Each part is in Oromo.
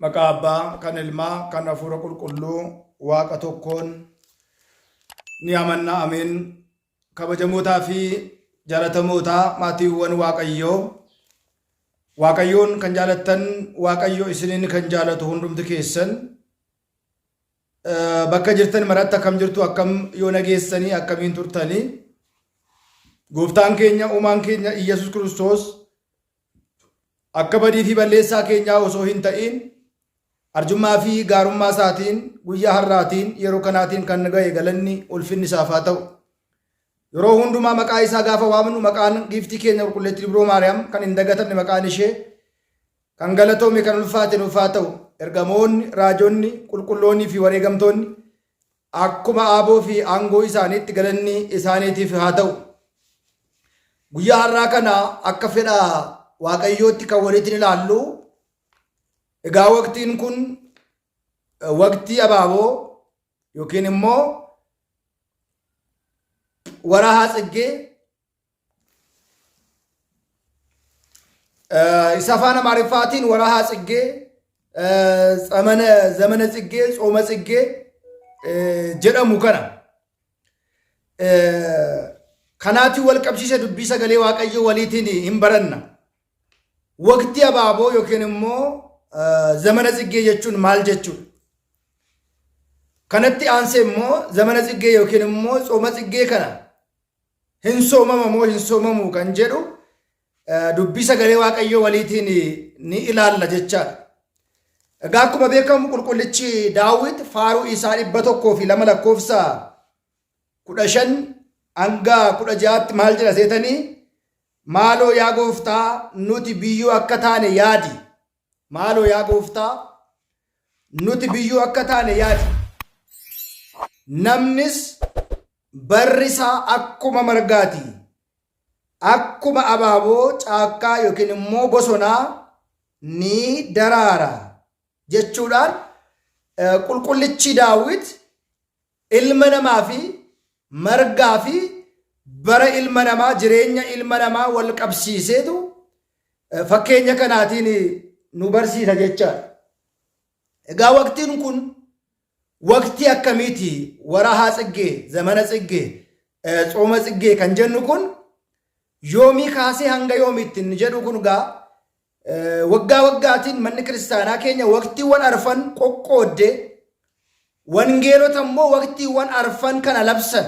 Maqaa Abbaa, kan Ilmaa, kan Hafuura Qulqulluu Waaqa tokkoon ni amanna. Ameen. Kabajamootaa fi jaalatamootaa maatiiwwan Waaqayyoo, Waaqayyoon kan jaalattan, Waaqayyo isiniin kan jaalatu hundumti keessan bakka jirtan maratti akkam jirtu, akkam yoo nageessanii, akkamiin turtanii? Gooftaan keenya, uumaan keenya Iyyasuus Kiristoos akka badii fi balleessaa keenyaa osoo hin ta'iin arjummaa fi gaarummaa isaatiin guyyaa har'aatiin yeroo kanaatiin kan ga'e galanni ulfinni isaaf haa ta'u. Yeroo hundumaa maqaa isaa gaafa waamnu maqaan giiftii keenya qulqulleettii Dubroo Maariyaam kan hin dagatamne maqaan ishee kan galatoome kan ulfaate nuuf haa ta'u. Ergamoonni, raajonni, qulqulloonnii fi wareegamtoonni akkuma aaboo fi aangoo isaaniitti galanni isaaniitiif haa ta'u. Guyyaa har'aa kana akka fedha Waaqayyootti kan walitti ilaallu, egaa waqtiin kun waqtii abaaboo yookiin immoo warahaa tsiggee isa afaan Amaariffaatiin warahaa tsiggee, zamana tsiggee, tsooma tsiggee jedhamu kana. Kanaatiin wal qabsiise dubbii sagalee Waaqayyoo waliitiin hin baranna. Waqtii abaaboo yookiin immoo zamana tsiggee jechuun maal jechuudha? Kanatti aansee immoo zamana tsiggee yookiin immoo tsooma tsiggee kana hin soomama moo hin soomamu kan jedhu dubbii sagalee Waaqayyoo waliitiin ni ilaalla jechaadha. Egaa akkuma beekamu qulqullichi Daawit faaruu isaa 102 lakkoofsa 15 hanga 16tti maal jedha seetanii? Maaloo yaa gooftaa, nuti biyyoo akka taane yaadi. Maaloo yaa gooftaa, nuti biyyoo akka taane yaadi. Namnis barri isaa akkuma margaati. Akkuma abaaboo caakkaa yookiin immoo bosonaa ni daraara jechuudhaan qulqullichi Daawit ilma namaa fi margaa fi bara ilma namaa, jireenya ilma namaa wal qabsiiseetu fakkeenya kanaatiin nu barsiisa jechaadha. Egaa waqtiin kun waqtii akkamiiti? Warahaa tsiggee, zamana tsiggee, tsooma tsiggee kan jennu kun yoomii kaasee hanga yoomiitti inni jedhu kun gaa waggaa waggaatiin manni kiristaanaa keenya waqtiiwwan arfan qoqqoodde, wangeelota immoo waqtiiwwan arfan kana labsan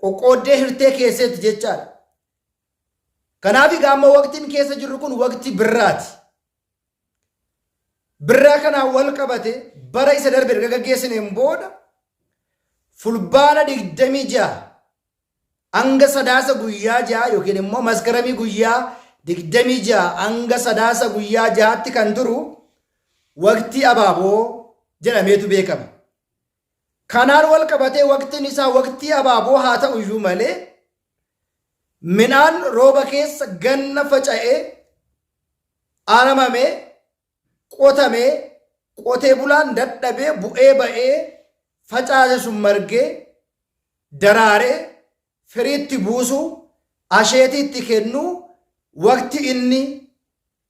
qoqqooddee hirtee keesseetti jechaadha. Kanaaf egaa amma waqtiin keessa jirru kun waqtii birraati. Birraa kanaan wal qabate bara isa darbe erga gaggeessineen booda Fulbaana 26 hanga Sadaasa guyyaa 6 yookiin immoo Maskaramii guyyaa 26 hanga Sadaasa guyyaa 6tti kan turu waqtii abaaboo jedhameetu beekama. Kanaan wal qabatee waqtiin isaa waqtii abaaboo haa ta'u iyyuu malee midhaan rooba keessa ganna faca'ee aramamee qotamee qotee bulaan dadhabee bu'ee ba'ee facaase sun margee daraaree firiitti buusuu asheetiitti kennuu waqti inni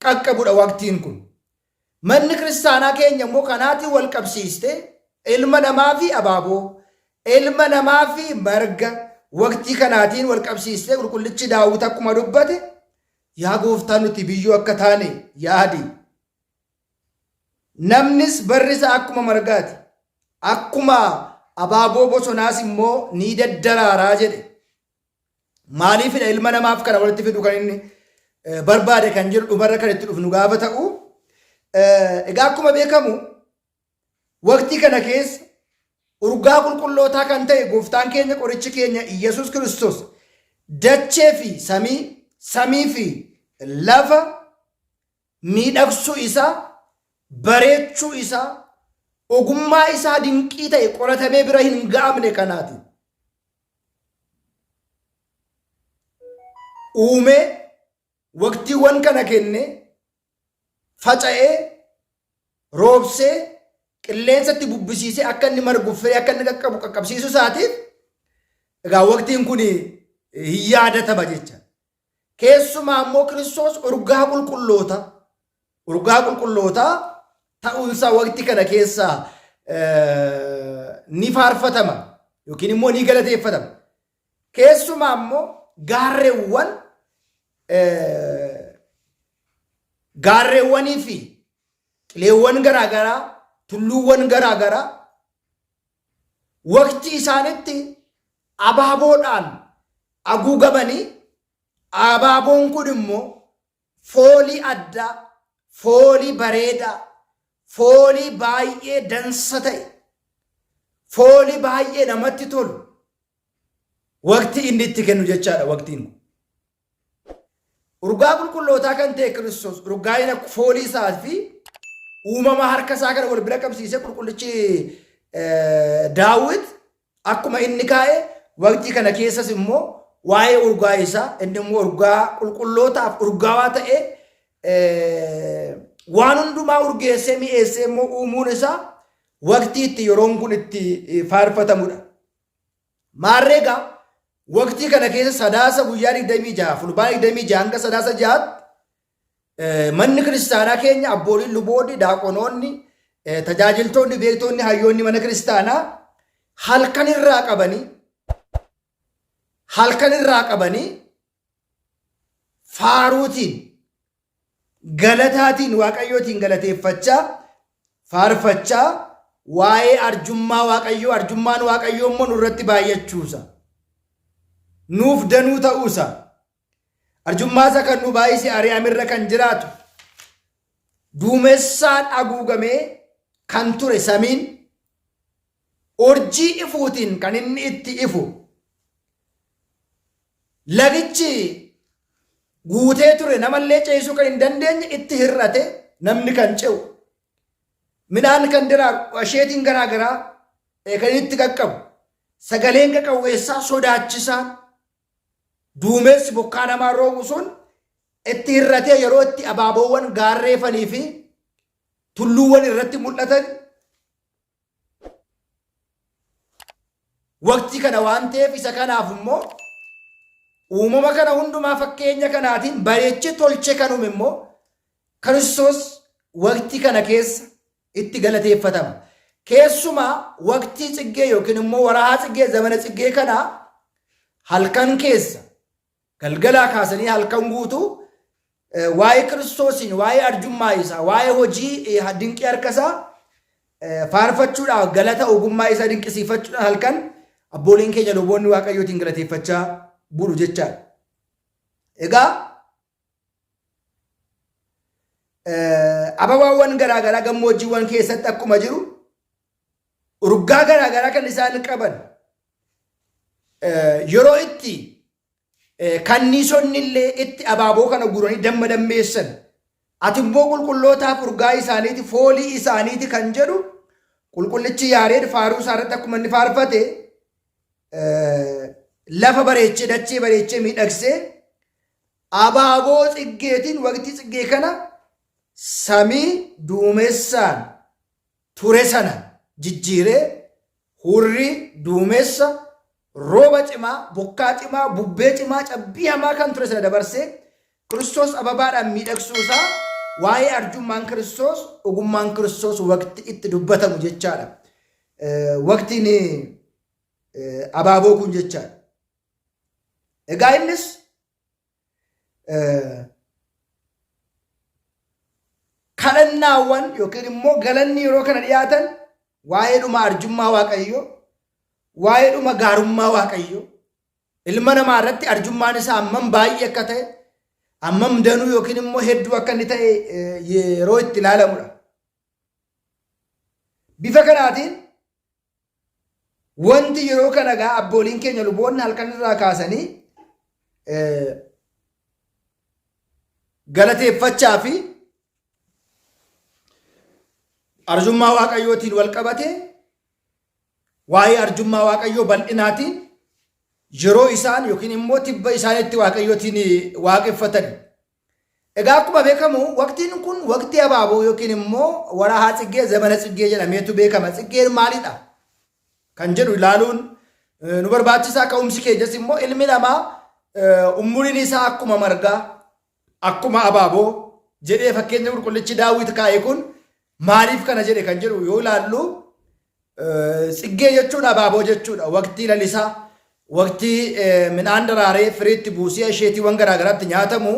qaqqabudha waqtiin kun. Manni kiristaanaa keenya immoo kanaatiin wal qabsiiste ilma namaa fi abaaboo, ilma namaa fi marga waqtii kanaatiin wal qabsiiste qulqullichi Daawit akkuma dubbate, yaa gooftaa nuti biyyoo akka taane yaadi. Namnis barri isaa akkuma margaati. Akkuma abaaboo bosonaas immoo ni daddaraaraa jedhe. Maaliifidha ilma namaaf kana walitti fidu kan inni barbaade kan jedhu dhumarra kan itti dhufnu gaafa ta'u, egaa akkuma beekamu waqtii kana keessa urgaa qulqullootaa kan ta'e gooftaan keenya qorichi keenya Iyyasuus Kiristoos dachee fi samii, samii fi lafa miidhagsuu isaa, bareechuu isaa, ogummaa isaa dinqii ta'e qoratamee bira hin ga'amne kanaatiin uumee waqtiiwwan kana kenne, faca'ee roobsee qilleensatti bubbisiisee akka inni marguuf firee akka inni qaqqabu qaqqabsiisuu isaatiif egaa waqtiin kun hin yaadatama jecha. Keessumaa immoo Kiristoos urgaa qulqulloota Urgaa qulqullootaa ta'uunsaa waqtii kana keessa ni faarfatama yookiin immoo ni galateeffatama. Keessumaa immoo gaarreewwan gaarreewwanii fi qileewwan garaagaraa tulluuwwan garaagaraa waqtii isaanitti abaaboodhaan haguugamanii abaaboon kun immoo foolii addaa, foolii bareedaa, foolii baay'ee dansa ta'e, foolii baay'ee namatti tolu waqtii inni itti kennu jechaadha waqtiin kun. Urgaa qulqullootaa kan ta'e Kiristoos urgaa'ina foolii isaa fi uumama harka isaa kana wal bira qabsiisee qulqullichi Daawit Akkuma inni kaa'e waqtii kana keessas immoo waa'ee urgaa isaa inni immoo urgaa qulqullootaaf urgaawaa ta'e waan hundumaa urgeessee mi'eessee immoo uumuun isaa waqtii itti yeroon kun itti faarfatamudha. Maarree egaa waqtii kana keessa Sadaasa guyyaa 26 Fulbaana 26 hanga Sadaasa 6tti Manni kiristaanaa keenya abbooliin luboonni, daaqonoonni, tajaajiltoonni, beektoonni, hayyoonni mana kiristaanaa halkan irraa qabanii halkan irraa qabanii faaruutiin galataatiin waaqayyootiin galateeffachaa faarfachaa waa'ee arjummaa waaqayyoo arjummaan waaqayyoo immoo nurratti baay'achuusa nuuf danuu ta'uusa Arjummaa isa kan nu baay'ise Ari'aamirra kan jiraatu duumessaan haguugamee kan ture samiin urjii ifuutiin kan inni itti ifu lagichi guutee ture namallee ceesisuu kan hin dandeenye itti hir'ate namni kan ce'u midhaan kan diraaru asheetiin garaa garaa kan inni itti qaqqabu sagaleen qaqawweessaa sodaachisaan Duumessi bokkaa namaa roobu sun itti hir'atee yeroo itti abaaboowwan gaarreefanii fi tulluuwwan irratti mul'atan waqtii kana waan ta'eef isa kanaaf immoo uumama kana hundumaa fakkeenya kanaatiin bareechee tolche kan uume immoo Kiristoos waqtii kana keessa itti galateeffatama. Keessumaa waqtii tsiggee yookiin immoo warahaa tsiggee zamana tsiggee kana halkan keessa galgalaa kaasanii halkan guutuu waa'ee Kiristoosiin waa'ee arjummaa isaa waa'ee hojii dinqii harka isaa faarfachuudhaaf galata ogummaa isaa dinqisiifachuudhaan halkan abbooliin keenya luboonni Waaqayyootiin galateeffachaa bulu jechaadha. Egaa Ababaawwan garaa garaa gammoojjiiwwan keessatti akkuma jiru urgaa garaa garaa kan isaan qaban yeroo itti kanniisonni illee itti abaaboo kana guranii damma dammeessan ati immoo qulqullootaaf urgaa isaaniiti foolii isaaniiti kan jedhu qulqullichi Yaareed faaruu isaa irratti akkuma inni faarfate lafa bareechee dachee bareechee miidhagsee Abaaboo tsiggeetiin waqtii tsiggee kana samii duumessaan ture sana jijjiiree hurrii, duumessa, rooba cimaa, bokkaa cimaa, bubbee cimaa, cabbii hamaa kan ture sana dabarsee Kiristoos ababaadhaan miidhagsuu isaa waa'ee arjummaan Kiristoos, ogummaan Kiristoos waqti itti dubbatamu jechaadha. Waqtiin abaaboo kun jechaadha. Egaa innis kadhannaawwan yookiin immoo galanni yeroo kana dhiyaatan waa'ee dhuma arjummaa Waaqayyoo, waa'ee dhuma gaarummaa Waaqayyoo, ilma namaa irratti arjummaan isaa hammam baay'ee akka ta'e, hammam danuu yookiin immoo hedduu akka inni ta'e yeroo itti ilaalamudha. Bifa kanaatiin Wanti yeroo kana egaa abbooliin keenya luboonni halkan irraa kaasanii galateeffachaa fi arjummaa Waaqayyootiin wal qabate waa'ee arjummaa Waaqayyoo bal'inaatiin yeroo isaan yookiin immoo tibba isaan itti Waaqayyootiin waaqeffatan. Egaa akkuma beekamu waqtiin kun waqtii abaaboo yookiin immoo warahaa tsiggee zamana tsiggee jedhameetu beekama. Tsiggeen maalidha? Kan jedhu ilaaluun nu barbaachisaa ka'umsi keenyas immoo ilmi namaa umuriin isaa akkuma margaa akkuma abaaboo jedhee fakkeenya qulqullichi Daawit kaa'e kun maaliif kana jedhe kan jedhu yoo ilaallu tsiggee jechuun abaaboo jechuudha. Waqtii lalisaa, waqtii midhaan daraaree firiitti buusee isheetiiwwan garaagaraatti nyaatamu.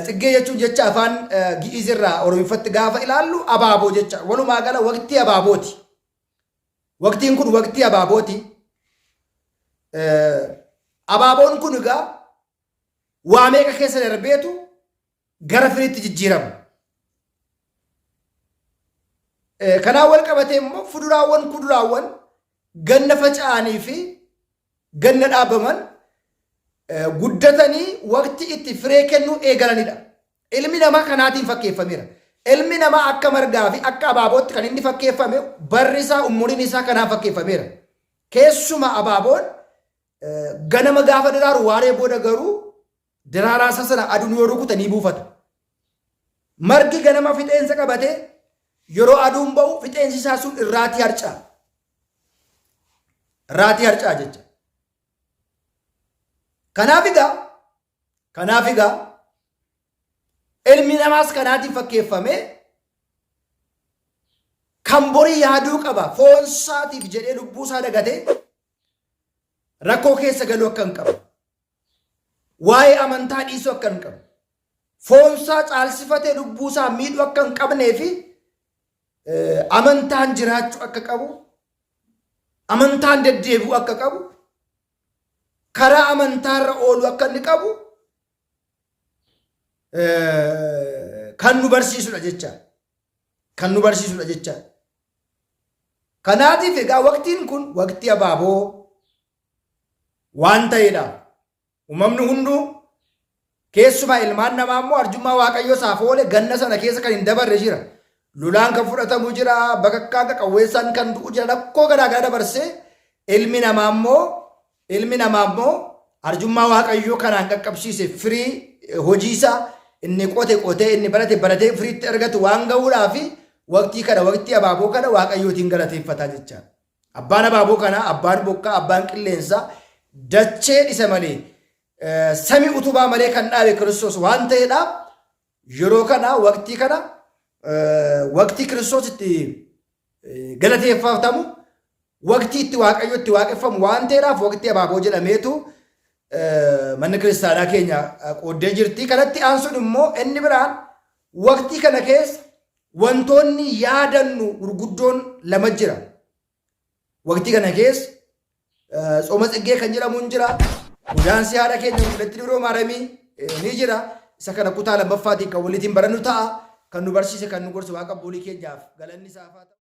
Tsiggee jechuun jecha afaan Gi'iz irraa Oromiffatti gaafa ilaallu abaaboo jecha. Walumaa gala waqtii abaabooti. Waqtiin kun waqtii abaabooti. Abaaboon kun egaa waa meeqa keessa darbeetu gara firiitti jijjiirama. Kanaan wal qabatee immoo fuduraawwan kuduraawwan ganna faca'anii fi ganna dhaabaman guddatanii waqtii itti firee kennuu eegalanidha. Ilmi namaa kanaatiin fakkeeffameera. Ilmi namaa akka margaa fi akka abaabootti kan inni fakkeeffame barri isaa umuriin isaa kanaan fakkeeffameera. Keessuma abaaboon ganama gaafa daraaru waaree booda garuu daraaraa isaa sana aduun yoo rukute ni buufata. Margi ganama fixeensa qabatee yeroo aduun ba'u fixeensi isaa sun irraatii harca'a. Irraatii harca'a jecha. Kanaaf egaa kanaaf egaa ilmi namaas kanaatiin fakkeeffamee kan borii yaaduu qaba foonsaatiif jedhee lubbuu isaa dagatee rakkoo keessa galuu akka hin qabne waa'ee amantaa dhiisuu akka hin qabne foonsaa caalsifatee lubbuu isaa miidhuu akka hin qabnee fi amantaan jiraachuu akka qabu amantaan deddeebi'uu akka qabu karaa amantaarra ooluu akka inni qabu kan nu barsiisudha jecha. Kan nu barsiisudha jecha. Kanaatiif egaa waqtiin kun waqtii abaaboo waan ta'edha. Uumamni hunduu keessumaa ilmaan namaa immoo arjummaa Waaqayyoo isaaf oole ganna sana keessa kan hin dabarre jira. Lolaan kan fudhatamu jira, bakakkaan qaqawweessaan kan du'u jira, rakkoo garaa garaa dabarsee ilmi namaa immoo ilmi namaa immoo arjummaa Waaqayyoo kanaan qaqqabsiise firii hojii isaa inni qote qotee inni barate baratee firiitti argatu waan ga'uudhaa fi waqtii kana waqtii abaaboo kana Waaqayyootiin galateeffataa jecha. Abbaan abaaboo kanaa, abbaan bokkaa, abbaan qilleensaa dachee isa malee samii utubaa malee kan dhaabe Kiristoos waan ta'eedhaaf yeroo kana waqtii kana waqtii Kiristoos itti galateeffatamu waqtii itti Waaqayyo itti waaqeffamu waan ta'eedhaaf waqtii abaaboo jedhameetu manni kiristaanaa keenya qooddee jirti. Kanatti aansuun immoo inni biraan waqtii kana keessa wantoonni yaadannu gurguddoon lama jira. Waqtii kana keessa tsooma tsiggee kan jedhamu hin jira. Godaansi haadha keenya qulqulleettii Dubroo Maaramii ni jira. Isa kana kutaa lammaffaatiin kan waliitiin barannu ta'a. Kan nu barsiise kan nu gorse Waaqa abboolii keenyaaf galanni isaaf haa ta'u.